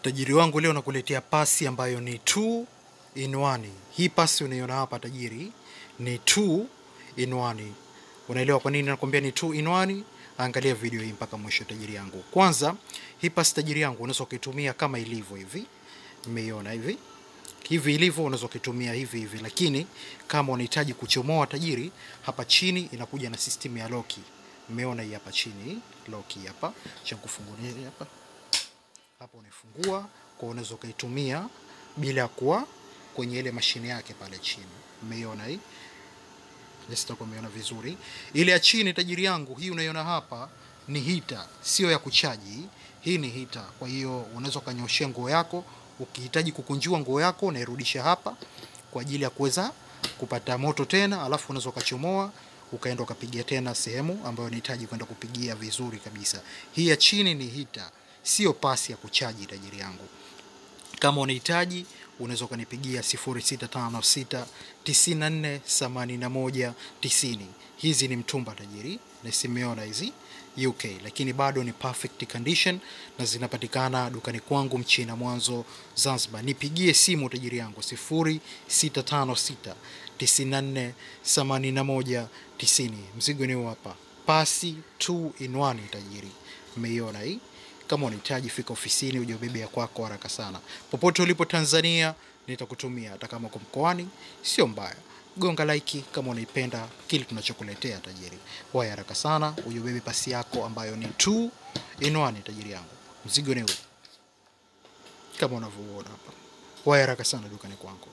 Tajiri wangu, leo nakuletea pasi ambayo ni 2 in 1. Hii pasi unaiona hapa tajiri ni 2 in 1. Unaelewa kwa nini nakwambia ni 2 in 1? Angalia video hii mpaka mwisho tajiri yangu. Kwanza, hii pasi tajiri yangu unaweza kuitumia kama ilivyo hivi. Umeiona hivi? Hivi ilivyo unaweza kuitumia hivi hivi, lakini kama unahitaji kuchomoa tajiri, hapa chini inakuja na system ya lock. Umeona hii hapa chini, lock hapa, cha kufungulia hapa. Hapo unaifungua, kwa unaweza kuitumia bila kuwa kwenye ile mashine yake pale chini. Umeiona hii? Sitakuwa umeona vizuri. Ile ya chini tajiri yangu, hii unaiona hapa ni heater, sio ya kuchaji. Hii ni heater. Kwa hiyo unaweza kunyoshia nguo yako, ukihitaji kukunjua nguo yako unairudisha hapa kwa ajili ya kuweza kupata moto tena, alafu unaweza ukachomoa ukaenda ukapigia tena sehemu ambayo unahitaji kwenda kupigia vizuri kabisa. Hii ya chini ni heater, sio pasi ya kuchaji tajiri yangu. Kama unahitaji unaweza ukanipigia 0656 94 81 90. Hizi ni mtumba tajiri, na simeona hizi UK, lakini bado ni perfect condition na zinapatikana dukani kwangu Mchina Mwanzo Zanzibar. Nipigie simu tajiri yangu 0656 94 81 90. Mzigo ni hapa. Pasi 2 in 1 tajiri. Umeiona hii? Kama unahitaji fika ofisini uje ubebe ya kwako haraka sana. Popote ulipo Tanzania nitakutumia, hata kama uko mkoani sio mbaya. Gonga like kama unaipenda kile tunachokuletea tajiri. Waya haraka sana uje ubebe pasi yako ambayo ni 2 in 1 tajiri yangu. Mzigo ni huu kama unavyoona hapa. Waya haraka sana dukani kwangu.